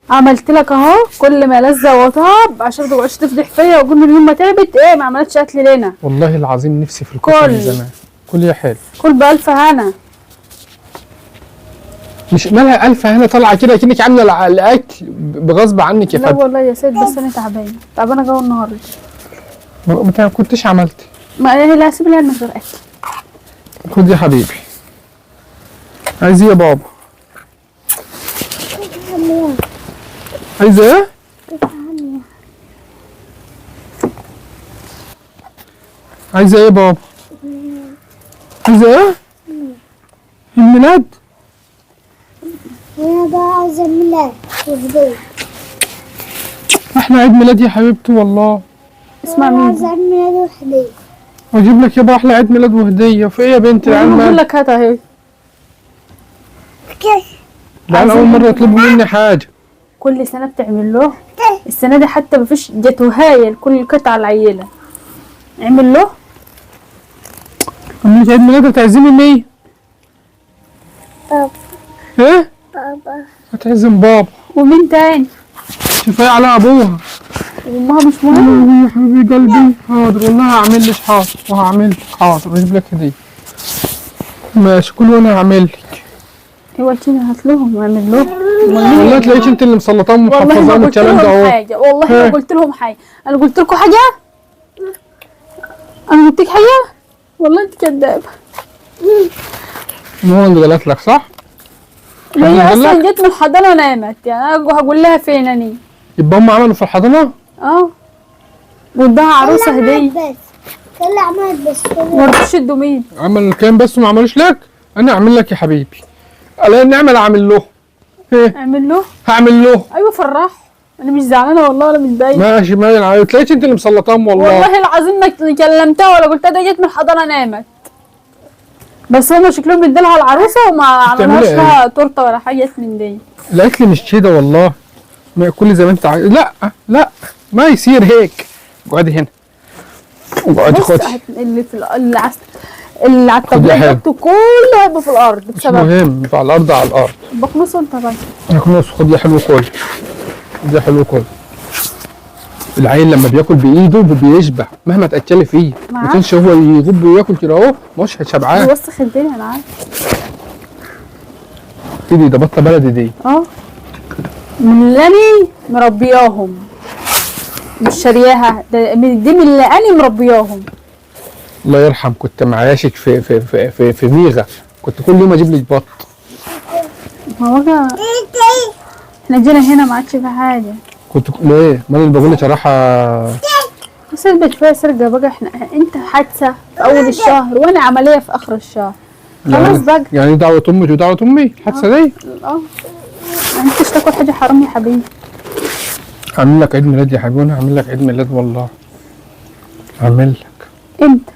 عملت لك اهو كل ما لذ وطاب عشان ما تقعدش تفضح فيا واقول من يوم ما تعبت ايه ما عملتش اكل لنا. والله العظيم نفسي في الكشري من كل. زمان. كل يا حلو. كل بألف هنا. مش مالها ألف هنا طالعة كده كأنك عاملة الأكل بغصب عنك يا لا فندم. والله يا سيد بس أنا تعبانة، تعبانة جو النهاردة. ما كنتش عملتي. ما هي لا سيب لي من غير أكل. خد يا حبيبي. عايز إيه يا بابا؟ عايز إيه؟ عايزة إيه يا بابا؟ عايزة إيه؟ الميلاد؟ انا بقى عايزة ميلاد وهدية. احلى عيد ميلاد يا حبيبتي والله. اسمع مين؟ عايزة عيد ميلاد وهدية. واجيب لك يابا احلى عيد ميلاد وهدية. في ايه يا بنتي العيال؟ بقول لك هات اهي. العيال أول مرة يطلبوا مني حاجة. كل سنة بتعمل له، السنة دي حتى مفيش جاتوهاية لكل قطعة العيلة. اعمل له. عملت عيد ميلاد هتعزمي مين؟ بابا. ايه؟ بابا. هتعزم بابا. ومين تاني؟ كفاية على ابوها. وامها مش مهم. يا حبيبي قلبي. حاضر والله هعمل لك، حاضر وهعمل لك، حاضر واجيب لك هدية. ماشي كل وانا هعمل لك. ايوه تيجي هات لهم واعمل لهم. والله تلاقيك انت اللي مسلطاهم والله ما ومحفظاهم قلت الكلام ده لهم اهو. حاجة، والله ما قلت لهم حاجة. انا قلت لكم حاجة؟ انا قلت لك حاجة؟ والله انت كدابة. ماما اللي قالت لك صح؟ هي اصلا جت من الحضانة ونامت، يعني انا هقول لها فين اني؟ يبقى هم عملوا في الحضانة؟ اه واداها عروسة هدية. بس طلع عملت بس ما رضوش يدوا مين؟ عمل كام بس وما عملوش لك؟ انا اعمل لك يا حبيبي. الاقي النعمة اللي اعمل له. ايه؟ اعمل له؟ هعمل له. ايوه فرح. انا مش زعلانة والله ولا متضايقة. ماشي ماشي، تلاقيش انت اللي مسلطاهم والله. والله العظيم ما كلمتها ولا قلتها، ده جت من الحضانة نامت. بس هما شكلهم ادالها العروسة وما عملوهاش لها تورته ولا حاجة من دي. الاكل مش كده والله. ما كل زي ما انت عايز. لا لا ما يصير هيك. اقعدي هنا. اقعدي خدي. اللي في اللي على الطبلية جبته كله هيبقى في الارض بسبب. مش مهم، على الارض على الارض. بكنسه انت بقى. بكنسه. خد يا حلو كل. خد يا حلو كل. العيل لما بياكل بايده بيشبع مهما تاكلي فيه. ما كانش هو يغب وياكل كده اهو مش شبعان. بيوسخ الدنيا انا عارفه. دي ده بطه بلدي دي. اه من اللي انا مربياهم مش شارياها، ده دي من اللي انا مربياهم. الله يرحم، كنت معايشك في في في في, في ميغا، كنت كل يوم اجيب لك بط. ما هو احنا جينا هنا ما عادش في حاجة. كنت ليه؟ ما انا اللي بقول لك رايحة بس البيت فيها سرقه بقى. احنا انت حادثه في اول الشهر وانا عملية في اخر الشهر. خلاص بقى. يعني دعوه امك ودعوة امي الحادثة دي؟ اه انت مش تاكل حاجة حرام يا حبيبي. هعمل لك عيد ميلاد يا حبيبي، وانا هعمل لك عيد ميلاد والله. هعمل لك. امتى؟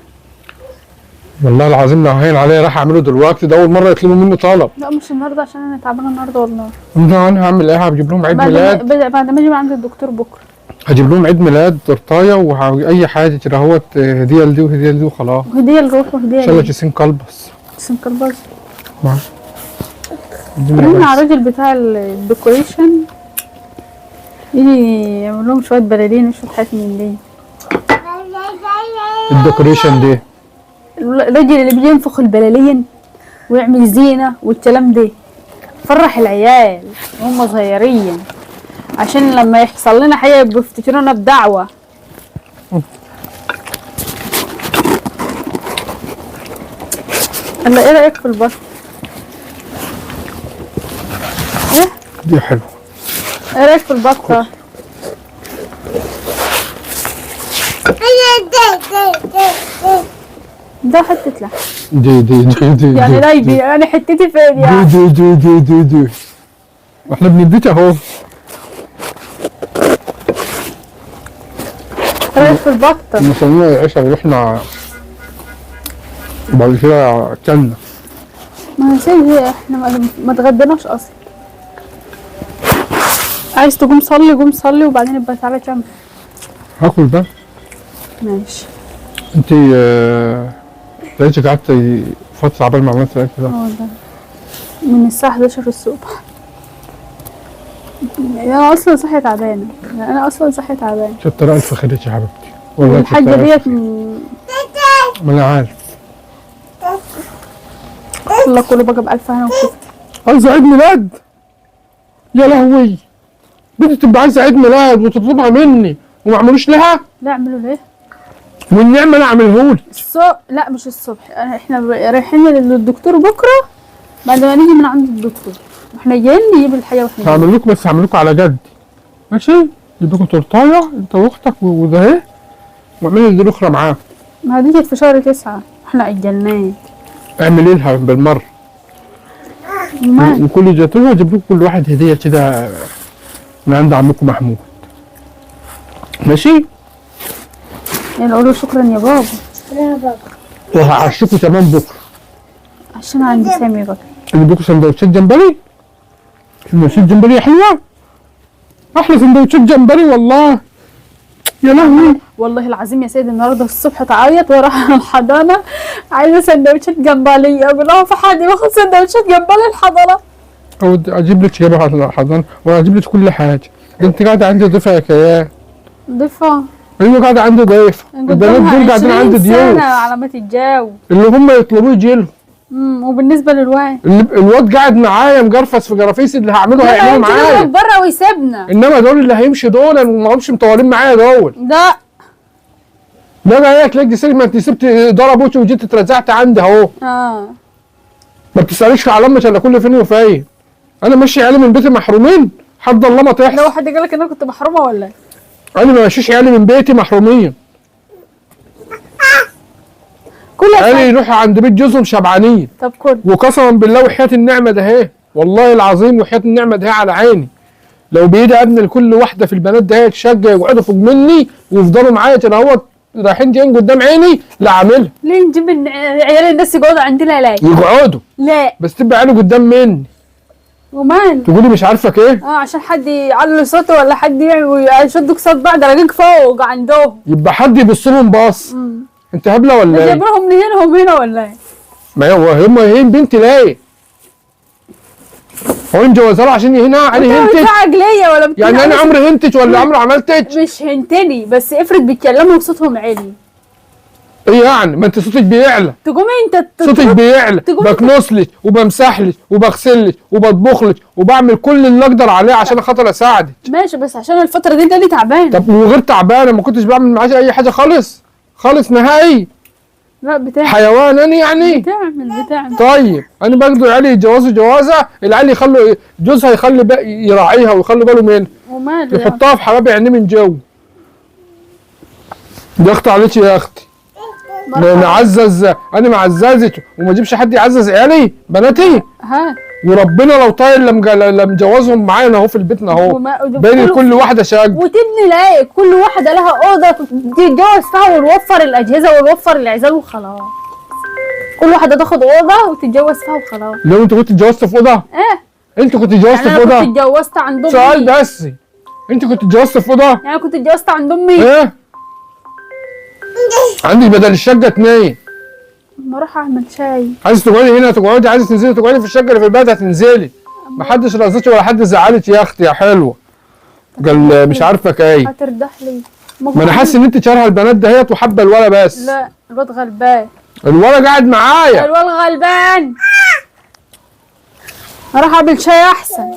والله العظيم لو هين عليا راح اعمله دلوقتي، ده اول مرة يطلبوا مني طلب. لا مش النهارده عشان انا تعبانة النهارده والله. انا هعمل ايه؟ هجيب لهم عيد ميلاد بعد ما اجي عند الدكتور بكره. هجيب لهم عيد ميلاد تورتايه واي حاجة كده اهوت، هديه لدي وهديه لدي وخلاص. وهديه لروح وهديه ان شاء الله كيسين كلبس. كيسين كلبس. رن على الراجل بتاع ال decoration يجي يعمل لهم شوية بلالين وشوية حاجات من دي. ال decoration دي الراجل اللي بينفخ البلالين ويعمل زينة والكلام ده. فرح العيال وهم صغيرين عشان لما يحصل لنا حاجة بيفتكرونا بدعوة. الله، ايه رايك في البط؟ ايه؟ دي حلوة. ايه رايك في البطة؟ ده حتة لحم. دي دي دي دي يعني لايبي، يعني حتتي فين يعني؟ دي دي دي دي دي واحنا بنديك اهو. رايك في البطة؟ مصممة العشاء ورحنا وبعد كده اكلنا. ما سيدي احنا ما اتغديناش اصلا. عايز تقوم صلي قوم صلي وبعدين ابقى تعالى كمل. هاكل بقى. ماشي. انت لقيتك قعدتي فترة عبال ما عملت الأكل ده. اه والله من الساعة 11 الصبح. انا اصلا صحية تعبانة، يعني انا اصلا صحية تعبانة. شطة الف خيرك يا حبيبتي والله. الحاجة ديت ما انا عارف. الله كله بقى بألف هنا وشفا. عايزه عيد ميلاد؟ يا لهوي، بنتي تبقى عايزه عيد ميلاد وتطلبها مني وما اعملوش لها؟ لا اعملوا ليه؟ والنعمة انا اعملهولك. الصبح؟ لا مش الصبح، احنا رايحين للدكتور بكره، بعد ما نيجي من عند الدكتور واحنا جايين نجيب الحاجة واحنا جايين. هعمل لكم، بس هعمل لكم على جد ماشي؟ اجيب لكم تورتايه انت واختك وده اهي، واعملي دي الاخرى معاها. ما دي كانت في شهر 9 احنا اجلناه. اعملي لها بالمرة. وكل جاتوه اجيب لكم كل واحد هديه كده من عند عمكم محمود ماشي؟ يعني نقول له شكرا يا بابا. شكرا يا بابا. وهعشيكم تمام بكره عشان عندي سامي بكره. اجيب لكم سندوتشات جمبري. سندوتشات جمبري حلوة، احلى سندوتشات جمبري والله. يا لهوي والله العظيم يا سيد النهارده الصبح تعيط وراح الحضانة عايزه سندوتشات جمبري، اقول لها في حد باخد سندوتشات جمبري الحضانة؟ او اجيب لك جبهة على الحضانة واجيب لك كل حاجة. ده انت قاعدة عندي ضيفه يا كيان. ضيفه؟ ايوه قاعدة عندي ضيفه. البنات دول قاعدين عندي ضيوف على ما تتجاوب اللي هم يطلبوه يجي لهم. وبالنسبة للواد الواد قاعد معايا مجرفس في جرافيس، اللي هعمله هيعمله معايا بره ويسيبنا. انما دول اللي هيمشي دول وما همش مطولين معايا دول. لا لا لا يا دي سيب، ما انت سبت دار ابوك وجيت اترزعت عندي اهو. ما بتساليش على امك الا كل فين وفين. انا ماشي عيالي من بيتي محرومين حد الله ما تحصل. لو حد قال لك ان انا كنت محرومة ولا ايه؟ انا ما ماشيش عيالي من بيتي محرومين. كل عيالي يروحوا عند بيت جوزهم شبعانين. طب كل وقسما بالله وحياة النعمة ده اهي، والله العظيم وحياة النعمة ده على عيني. لو بايدي ابني لكل واحدة في البنات ده تشجع يقعدوا فوق مني ويفضلوا معايا كده اهوت رايحين جايين قدام عيني، لا اعملها. ليه نجيب عيال الناس يقعدوا عندنا؟ لا يقعدوا، لا بس تبقى عياله قدام مني. ومال تقولي مش عارفك ايه؟ عشان حد يعلي صوته ولا حد يعمل يشدوا قصاد بعض راجلك فوق عندهم، يبقى حد يبص لهم باص. انت هبلة ولا ايه؟ جايبينهم لهنا هنا ولا ايه؟ ما هو هم يهين بنتي ليه؟ هو مجوزها له عشان يهينها؟ انا هنتج بتزعج ليا ولا يعني انا عمري هنتج ولا عمري عملتج؟ مش هنتني، بس افرض بيتكلموا وصوتهم عالي. ايه يعني؟ ما انت صوتك بيعلى. تقوم انت صوتك بيعلى، بكنسلك وبمسحلك وبغسلك وبطبخلك وبعمل كل اللي اقدر عليه عشان خاطر اساعدك. ماشي، بس عشان الفترة دي انت تعبانة. طب وغير تعبانة ما كنتش بعمل معاك اي حاجة خالص خالص نهائي. لا بتعمل حيوان انا يعني؟ بتعمل. طيب انا باخدوا العيال يتجوزوا جوازه، العيال يخلوا جوزها يخلي يراعيها ويخلي باله منها. وماله يحطها في حباب عينيه من جوه. يا اختي عليك يا اختي. نعزز انا معززك وما اجيبش حد يعزز عيالي بناتي. ها وربنا لو طايل لم جوازهم معانا اهو في البيتنا اهو، بين كل واحدة شقه وتبني لايق، كل واحدة لها اوضة تتجوز فيها، ونوفر الاجهزة ونوفر العزال وخلاص. كل واحدة تاخد اوضة وتتجوز فيها وخلاص. لو انت كنت اتجوزت في اوضة؟ ايه انت كنت اتجوزت في اوضة؟ انا كنت اتجوزت عند امي. سؤال بس، انت كنت اتجوزت في اوضة؟ يعني كنت اتجوزت عند امي؟ ايه؟ عندي بدل الشقة 2. ما اروح اعمل شاي. عايز تقعدي هنا تقعدي، عايز تنزلي تقعدي في الشقة اللي في البلد هتنزلي. محدش رازتك ولا حد زعلك يا اختي يا حلوة. قال مش عارفه ايه. هترضح لي. ما انا حاسس ان انت شارها البنات دهيت وحابة الولا بس. لا الواد غلبان. الولا قاعد معايا. الواد غلبان. اروح اعمل شاي احسن.